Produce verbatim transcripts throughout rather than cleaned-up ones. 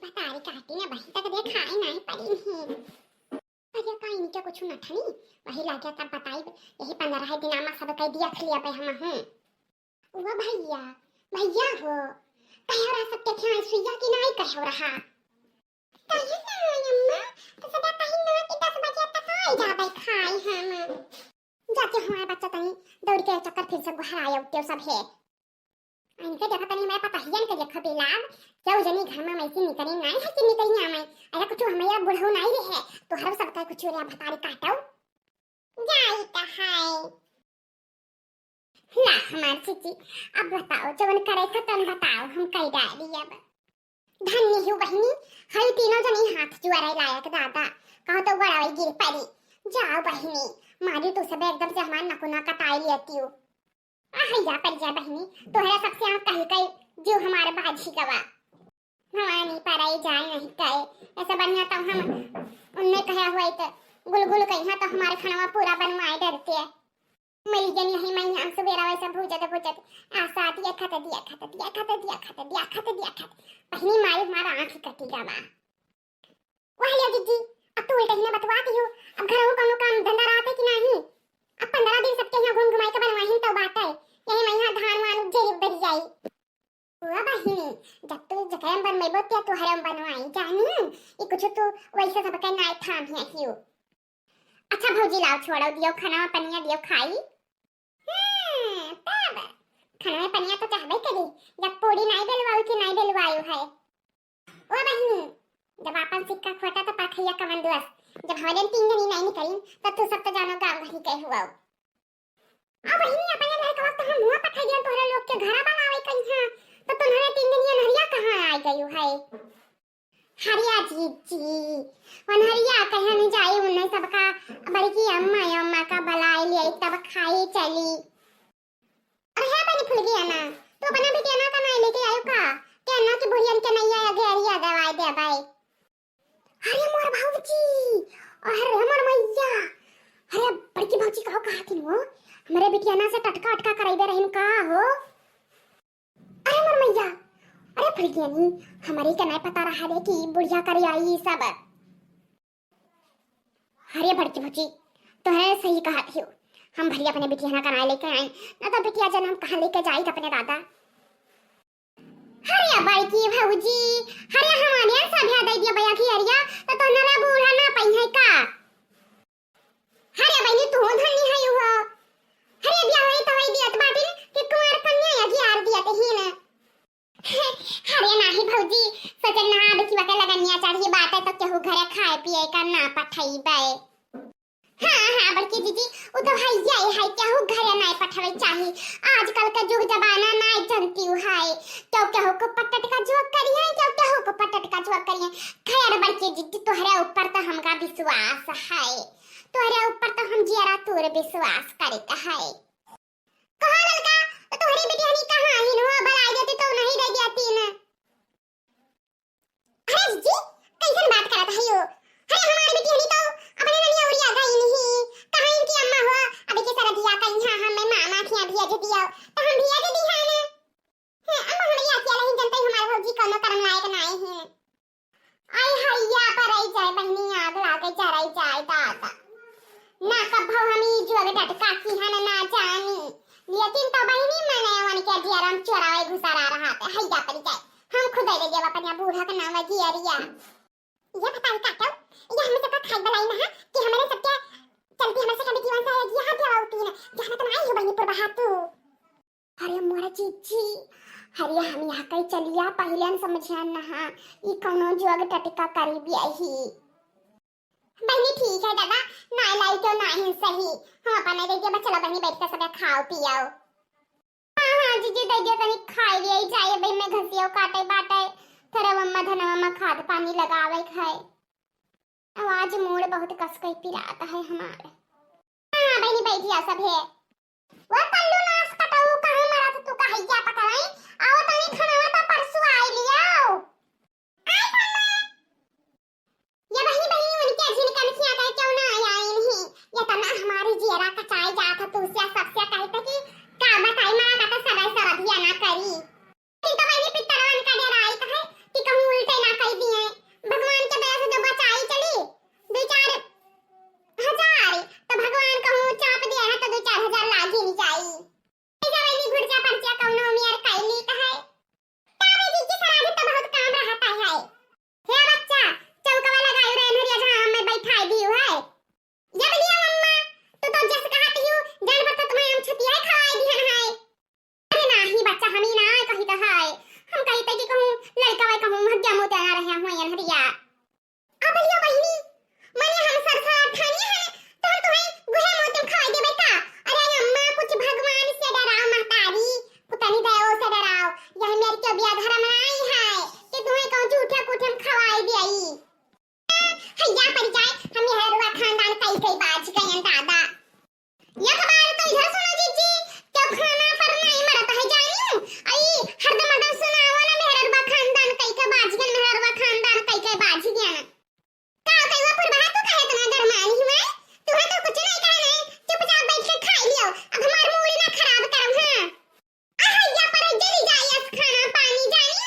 भतारी काटी ना बहिन, तक देखाई नाही पड़ी नहीं। अरे का इनके कुछ नथनी, वही लागे तब बताई, यही पन्द्रह दिना मा सब कह दिया खलिया पे हम हूँ। ओ भैया, भैया हो, कहो रहा सबके खियाई सुइया कि नाही कहो रहा? कहे ना अम्मा, तो सदा कहीं ना कि दस बजे तक आ जाबे खाई हम। जाते हमारे बच्चा तनी दौड़ के चक्कर फिर से गुहराए उठते सब है। इनके देखा तनी हमारे पतहियन के देखा बेलाग, केहू जनी घर में वैसी निकली नाही है कि निकली आवे। अरे कुछ हमारे बुढ़ऊ नाही रहे, तो हर सबका कुछ रे भतारी काटो। जाई त है। ला हमार जीजी, अब बताओ, जवन करे थे तन बताओ, हम कई डाली अब। धन्य हो बहिनी, हई तीनों जनी हाथ जुआरे लायक दादा, कहो तो बड़ाई गिर पड़ी। जाओ बहिनी, मारी तू सब एकदम से हमार नकुना कटाई लेती हो। आ हैया पड़ जा बहिनी, तोहरा सबसे आँख कही कई जीव हमार बाझी गवा। भवानी पराई जाए नहीं कहे, ऐसे बढ़िया तो हम उनने कहे हुए तो गुलगुल कही तो हमारे खनवा पूरा बनवाए डरते। मरी जन यही मैं हम सुबेरा वैसे भूजत भूजत आशा दिया खत, दिया खत, दिया खत, दिया खत, दिया खत, दिया खत। बहिनी मारी हमारा आँख ही कटी गवा। वह लियो जीजी, अब तू उल्टा ही ना बतवाती हो। अब घर में कोनो काम धंधा रहते कि नाही? अब पन्द्रह दिन सबके यहाँ घूम घुमाई के बनवाहिन तो बात है। यही मैं यहाँ धान वान उपजे बढ़ जाई। ओ बहिनी, जब तू जकरे में बनवाइबो ते तोहरे में बनवाई जानी। ई कुछ तू वैसे सबके नाय थाम है हियो। अच्छा भौजी लाओ छोड़ो दियो खाना पनिया दियो खाई। हाँ, तब खाना में पनिया तो चाहबे करी, जब पूरी नाय बेलवाऊ कि नाय बेलवायु है। ओ बहिनी, जब आपन सिक्का खोटा तो परखैया कवन दुअस? जब हमारे तीन जनी नाई निकली, तो तू सब तो जानो गाँव घर ही के हुआ। आ बहिनी, अपने लड़कवा तो हम हुआ पठाई दिया तोहरे लोग के घरा बनावे कहीं, तो तुम्हारे तीन जनी अनहरिया कहाँ आ गई है? हरिया जीजी, अनहरिया कहीं नहीं जाई, उन्हें सबका बड़की अम्मा, अम्मा का बुलाई ले, तब खाई चली। अरे हे बनी फुलगी है ना, तू अपना बिटिया ना का नाई लेके आयो का? क्या ना कि बुढ़ियन के नैया या घेरिया दवाई दे भाई। अरे मोर भौजी, अरे मोर मैया, अरे बड़की भौजी कहो कहा थी वो, हमरे बिटिया ना से टटका अटका कराई दे रही का हो? अरे मोर मैया, अरे फुलगियानी, हमरे के नहीं पता रहा रे कि बुढ़िया करे आई सब। अरे बड़की भौजी, तोहरे सही कहत हियो। हम भरी अपने बिटिया ना कनाए लेके आई, ना तो बिटिया जन हम कहाँ लेके जाई अपने दादा। अरे बड़की भौजी, अरे हमारे सब याद आई दिया भैया की अरिया, तो तोहरे बूढ़ा ना पाई है का? अरे बहिनी, तू धन्य है हो। अरे ब्याह होई तो होई दियत बाटिन कि कुंवर कन्या या गियार दियत ही ना। अरे नाही भौजी, सोचन ना अब किवा के लगनिया चढ़ी बाटे तो केहू घरे खाए पिए का ना पठइबे। हाँ, हाँ, बड़की जीजी, उ तो है, ये है, केहू घरे ना पठवे चाही। आजकल के जुग जमाना ना जनती है, केहू केहू को पटट का जोक करिए, केहू केहू को पटट का जोक करिए। खैर बड़की जीजी, तोहरे ऊपर तो हमका विश्वास है, तोहरे ऊपर तो हम जियरा तोर विश्वास करत है। कहाँ ललका, तो तोहरी बिटिहनी कहाँ आहिन हो? भलाई देती तो नहीं दे दिया तीन। अरे जीजी, कैसन बात करत है यो? अरे हमार बिटिहनी तो अपने ननिया उड़िया गई नहीं। कहाँ इनकी अम्मा हो? अभी के सरदिया कहीं हम मैं मामा के यहाँ भेज दिया, तो हम भेज दी है ना। हैं, अम्मा हमरी आँखिया नहीं जनते हमार भौजी कौनो करम लायक नाई है। आई हैया पर आई जाए बहिनी, आग लागे जराई जाए दादा। ना कब हम ई जुअग टटका की हन ना जानी। लेकिन तो बहिनी मने वन के दियरम चोरावे घुसरा रहा थे। हैया पर जाए। हम खुद ले देव अपने बूढ़ा के नाम जियरिया। ये बताई काटो, ये हमें सबका खाई बलाई ना कि हमारे सबके चलती हमारे से कभी जीवन से ये हाथ देवा उठी ना। जहाँ तुम आई हो बहिनी पुरबहा तू। अरे मोर जीजी, अरे हम यहाँ कहीं चलिया, पहिले हम समझिया ना, ई कौनो जोग टटका करी बियाही। बहिनी ठीक है दादा, ना लाई तो ना ही सही, हम अपने दे दिया, बस चलो बहिनी बैठ के सब खाओ पियो। हाँ, हाँ जीजी दे दिया, तनी खाई लिए जाए, भाई मैं घसियो काटे बाटे, तेरा मम्मा धनवा में खाद पानी लगावे खाए। आवाज मूड़ बहुत कस के पिरात है हमार। हाँ, बहिनी बैठिया सब है। वो कल्लू नास कटऊ कहाँ मरत तू का हैया पकड़ाई? आओ तनी खनवा तो परसों आई लियाओ। आई खाना। ये बहिनी, बहिनी उनके झिनकन खिया कहे क्यों ना आया इन्हीं? ये तो ना हमारी जियरा कचाई जात है तू से सबसे कहे थे कि का बताई माँ का तो सगाई सरधिया ना करी। लेकिन तो बहिनी पितरवन का डर आई कहे कि कहूँ उल्टे ना कह दिए। मोतिया ना रहे हुए अनहरिया। अब भैया बहिनी, मने हम सरसरा ठानी है, तो हम तुम्हें गुहे मोतियम खवाई देबे का? अरे अम्मा, कुछ भगवान से डराओ महतारी, कुतनी दयो से डराओ। यह मेरे के बिया धर्म नाई है कि तुम्हें कहूँ झूठे कुठे हम खवाई देई। हैया परि जाए, हम मेहररुआ खानदान कई कई बाज गयन दादा। एक बार तो इधर सुनो जीजी, क्यों खाना पर नहीं मरत है जानियो? आई हरदम हरदम सुनाओ ना मेहररुआ खानदान कई के बाज गयन, मेहररुआ खानदान कई के बाज गयन। का कई हुआ पुरबहा तू काहे इतना गरमानी हुआ? तुम्हें तो कुछ नहीं कहना है, चुपचाप बैठ के खाई लियो। अब हमार मूड ना खराब करो, हाँ। आ हैया पर जरी जाई अस खाना पानी जानी।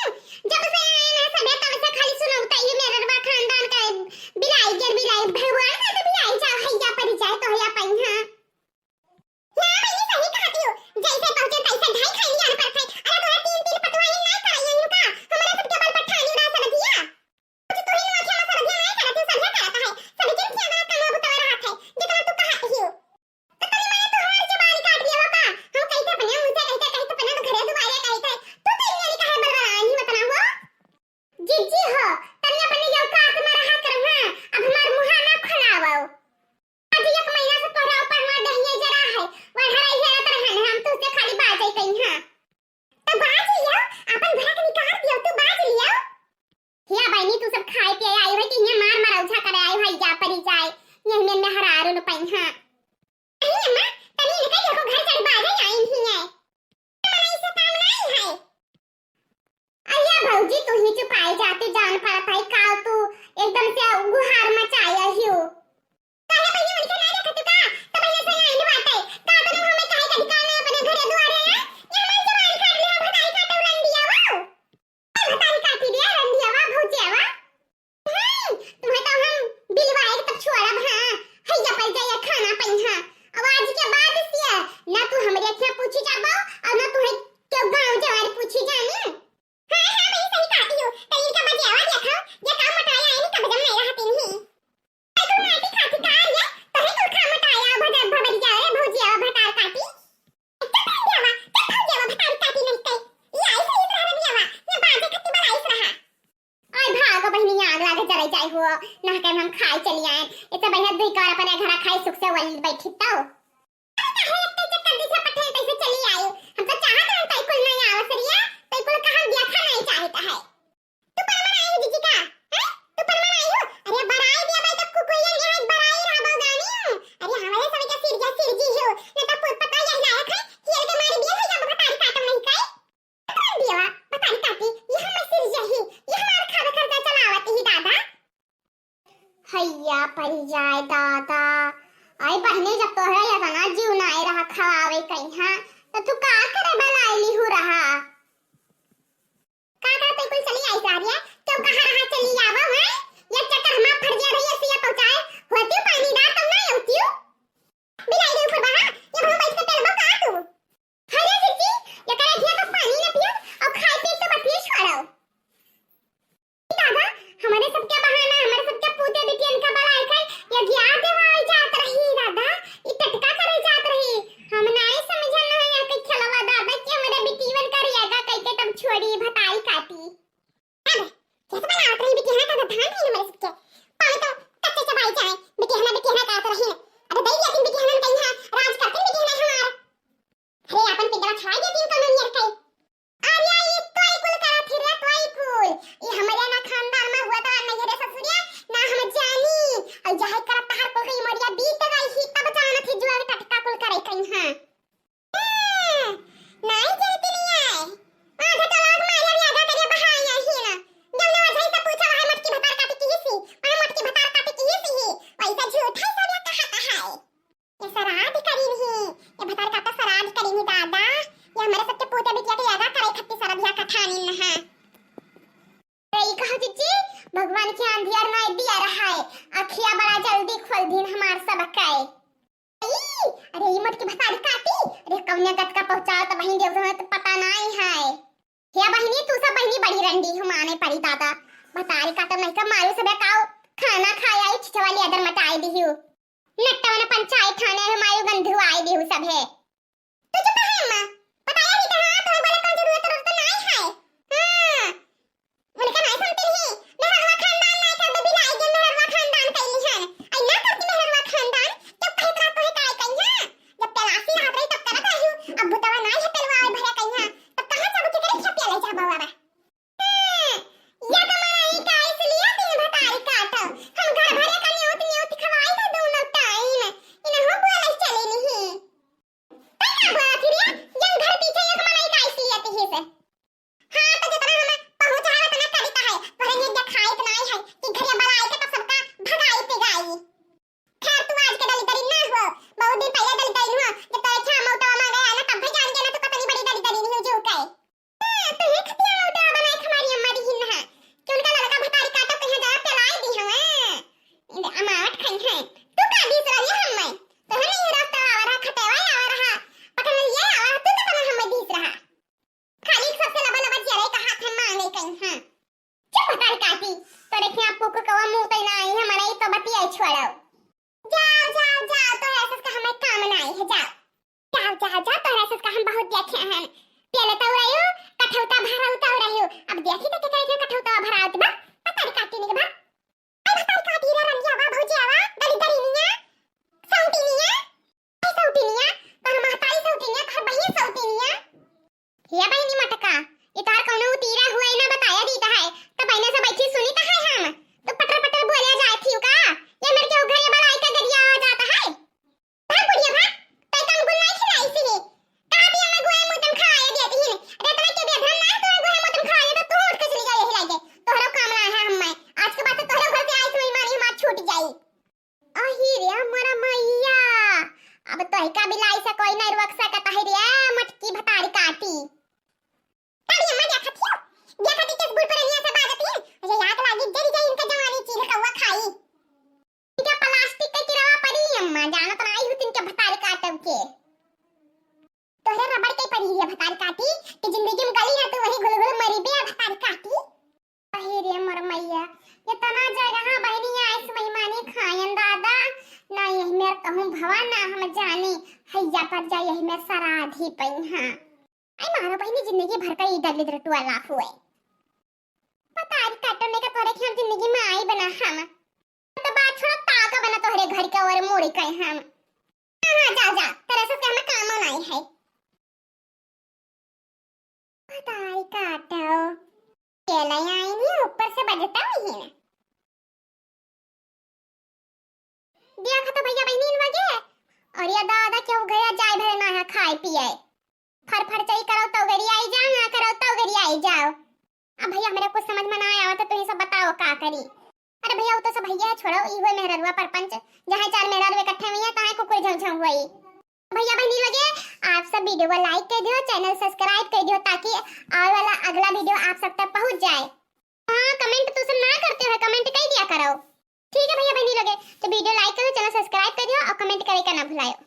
जब से आए ना सभे तब से खाली सुनौता ही मेहररुआ खानदान का बिलाई के बिलाई भगवान का तो बिलाई जाओ हैया पर जाए तो हैया पई हाँ। हाँ, बहिनी सही कहती हो। जैसे पहुँचे तैसे ढाई खाई लिया पर खाई। अरे तोरा तीन तीन पतवाई ना कराई इनका। हमारे सबके बल पर ठानी ना समझिया। कुछ तू ही नोखे ना समझिया ना करती, समझा करता है। सभी के क्या ना कानवा बुतवा रहा है। जितना तू कहती हो। तो तनी मने तोहार जबान काट दिया बा का? हम कैसे अपने मुँह से कहते, कहते अपने घरे दुआरे कहते। तू तो इन्हें नहीं कहे बलबलानी उतना हो। जीजी हो, तनी अपने औकात में रहा कर, हाँ? अब हमार मुँह ना खुलावो। आज एक महीना से तोहरा ऊपर हमार दहिया जरा है। वढ़ा रही है तरह हम तुझसे खाली बाजे कहीं, हाँ। तो बाज लियो, अपन भड़क निकाल दियो, तू बाज लियो। हिया बहिनी, तू सब खाए पिए आई हो कि हिया मार मरौझा करे आई हो, जा परी जाए। यही में मेहरारू न पई, हाँ। अरे अम्मा, तनी इनका देखो घर चढ़ बाजे आई ही है। मनाई से काम नहीं है। अरे भौजी, तू ही चुपाई जाती जान पड़त है का, तू एकदम से गुहार मचाई अहियो। काहे बहिनी उनके नहीं रखत का? तो बहिनी से आई बात है। का तनु हमें काहे का अधिकार नहीं अपने घरे दुआरे है? ये हमारी जबान काट ले, हम बताई काटे रंडिया वो। भतारी काटी रे रंडियावा भौजियावा। हम्म, तुम्हें तो हम बिलवाए तब छोड़ब, हाँ। हैया पर जाइए खाना पई, हाँ। अब आज के बाद से ना तू हमरे अखियाँ पूछी जाबो और ना तुम्हें क्यों गाँव जवार पूछी जानी। हाँ, हाँ, मैं सही कहती हूँ। तो इनका बजावा देखो, ये काम मटाया है, इनका बजावा नहीं रहा तीन ही। तू माटी खाती का रे? तोहे कुल खा मटाया, भजा-, भबरिया रे, भौजिया, भतार काटी। चुप रह जावा, चुप हो जावा, भतार काटी नहीं कई। ये आई सही रहा रे जावा, ये बाजे खत्ती बड़ा आई रहा। ओए भागो बहिनी, आग लागे जरे जाए हो, ना के हम खाए चली आए। इतना बढ़िया दुई कार अपने घर खाए सुख से वली बैठी तो। अरे काहे इतने चक्कर दिशा पठे तैसे चली आई। हम तो चाहत रहन तई कुल नहीं आवस रिया, तई कुल कहल देखा नहीं चाहत है। तू परमन आई हो जीजी का? हैं? तू परमन आई हो? अरे बराई दिया भाई तो कुकुरिया ने हाथ बराई रहा बगानी। अरे हमारे समय का सिरजा सिरजी हो, न तो पु-, पता यही लायक है, हियल के मारे बिया हो जा भतारी काटम नहीं काई। कौन दिया भतारी काटी? ये हमर सिरजा ही, ये हमार खावे खर्चा चलावत ही दादा। हैया परी जाए दादा। आई बहिनी, जब तोहरा इतना जीव नाए रहा खवावे कहीं, हाँ, तो तू का करे बलाइली हु रहा? का करते कुल चली आई सारिया? क्यों कहा रहा चली आवा है? ये चक्कर हमार फर्जिया रही है, सिया पहुँचाए। होती पानी डाल तब ना होती हूँ। बिलाई रे ऊपर बहा, ये भाव बैठ के तेल बका तू। अरे जीजी, ये करे घिया तो पानी ना पियो और खाए पिए तो बतिये छोड़ो। दादा, हमारे सबके बहाना, हमारे सबके पूते बिटियन का बलाई खाए, ये घिया देवाई जात रही दादा, ये टटका करे जात रही। हम नाई समझल ना है यहाँ के खेलवा दादा कि हमारे बिटियन का रियागा कह के तब छोड़ी भताई काटी। अब कैसे बनावत रही बिटिहना का धान रही हमारे सबके। पावे तो कच्चे चबाई जाए। बिटिहना, बिटिहना कहत रही। अब दई दिया तीन बिटिहना कहीं है, राज करते बिटिहना हमार। अरे अपन पिंडवा छाई दे तीन कमर नियर कई। अरे ई तोई कुल करा फिर रे तोई कुल। ई हमरे ना खानदान में हुआ तो ना ये रे ससुरिया, ना हम जानी। और जाहे करत तहार कुल कई मरिया बीत गई ही तब जानत ही जुआ के टटका कुल करे कहीं है। नाई जलती नहीं आए। आधा तलाक मारे भी आधा करिया बहाई आई ही ना। जब ना वजह से पूछा वहाँ मटकी भतार काटी की सी, वहाँ मटकी भतार काटी की सी ही। वैसा झूठ है सब या कहा कहा है। ये सराध करी नहीं, ये भतार काटा सराध करी नहीं दादा। ये हमारे सबके पोते बिटिया के यादा करे खत्ती सरधिया कथानी नहा। ए, ई कहा जीजी, भगवान के अंधियार नाई दिया रहा है। अखिया बड़ा जल्दी खोल दिन हमार सब के। ई, अरे ई मटकी भतारी काटी, अरे कौने गत का पहुँचाओ तो बहिन देव तुम्हें तो पता नाई है। हे बहिनी, तू सब बहिनी बड़ी रंडी हो, माने परी दादा। भतारी काटम नहीं का मारू सब काओ, खाना खाए आई छिछवाली अदर मटाई दिहू। नट्टवन पंचायत थाने हमारे गंधु आई दिहू सब है। तू चुप है अम्मा, बताया नहीं तो हाँ, तोहे बोले कौन जरूरत, जरूरत तो नाई है। हाँ, उनका नाई सुनते नहीं, अरे काटी, तोरे खिया कुकुर कौआ मुँह तई ना आई है, मनई तो बतियाई छोड़ो। जाओ, जाओ, जाओ, तोहरे सस का हमें काम ना आई है, जाओ। जाओ, जाओ, जाओ, तोहरे सस का हम बहुत देखे हैं। पेले तो रहियो, कठौता भरौता रहियो। अब देखी तो के करे के कठौता भरावत बा, पता नहीं काटी नहीं के बा। अरे भतार काटी रे रंगिया बा, भौजी आवा, दली दली निया, सौटी निया। ए सौटिनिया, तोहर महतारी सौटिनिया, तोहर बहिनी सौटिनिया। हे बहिनी मटका, ई तोहर कौनो उतीरा हुआ ना बताया दीत है, त बहिने से बैठी सुनी त है हम। तो पटर पटर बोले जाए थी का? ये मेरे के घरे बलाई का गरिया आ जाता है। भाग बुढ़िया भाग, तै कम गुल नहीं खिलाई सी। कहाँ भी हमें गोए मुतम खाए देती ही। अरे इतना के बेधन ना है, तोहरा गोए मुतम खाए तो तू उठ के चली जा यही लागे। तोहरा काम ना है हम में। आज के बाद से तोहरा घर से आई तो मेहमानी हमार छूट जाई। अही रे मोरा मैया, अब तोहिका बिलाई से कोई नहीं रोक सकत है रे, मटकी भतारी काटी। तब ये अम्मा देखत हियो, देखत ही किस बूढ़ पुरनिया से बाजत ही, अरे याद लागी जरी जाई इनका जवानी चील कौआ खाई। इनका प्लास्टिक के किरावा पड़ी अम्मा, जानत ना आई हूँ तिनके भतारी काटब के। तोहरे रबड़ के पड़ी रे भतारी काटी, कि जिंदगी में गली ना तू वही घुल घुल मरी बे भतारी काटी। अहे रे मोर मैया, इतना जगह बहिनी आइस मेहमानी खायन दादा, ना यही मेर कहूँ भवा ना हम जानी, हैया पर जा यही मेर सराधी पई हाँ। आई मारो बहिनी जिंदगी भर का इधर इधर टुआ लाफ हुए। पता है काटने का तोरे के हम जिंदगी में आई बना हम। तो बात छोड़ा ताका बना तोहरे घर के और मोड़ी कहे हम। हाँ, हाँ, जा, जा, तेरे से हमें काम नहीं है। भतारी काटो। ये ले आई नहीं, ऊपर से बजता नहीं है। दिया खा तो भैया बहिनी इन वगे। और ये दादा क्यों गया जाए भरे ना है खाए पिए। फर फर चई करो तो गरियाई जाओ, ना करो तो गरियाई जाओ। अब भैया हमरा कुछ समझ में ना आवा तो तुही सब बताओ का करी। अरे भैया वो तो सब भैया है, छोड़ो, ई हुए मेहररुआ परपंच, जहाँ चार मेहरारू इकट्ठे हुई है, तहाँ कुकुर झौं झौं हुई। भैया बहिनी लगे आप सब वीडियो को लाइक कर दियो, चैनल सब्सक्राइब कर दियो, ताकि आवे वाला अगला वीडियो आप सब तक पहुँच जाए। हाँ, कमेंट तो सब ना करते हो, कमेंट कर दिया करो। ठीक है भैया बहिनी लगे, तो वीडियो लाइक करो, चैनल सब्सक्राइब कर दियो और कमेंट करे का ना भुलायो।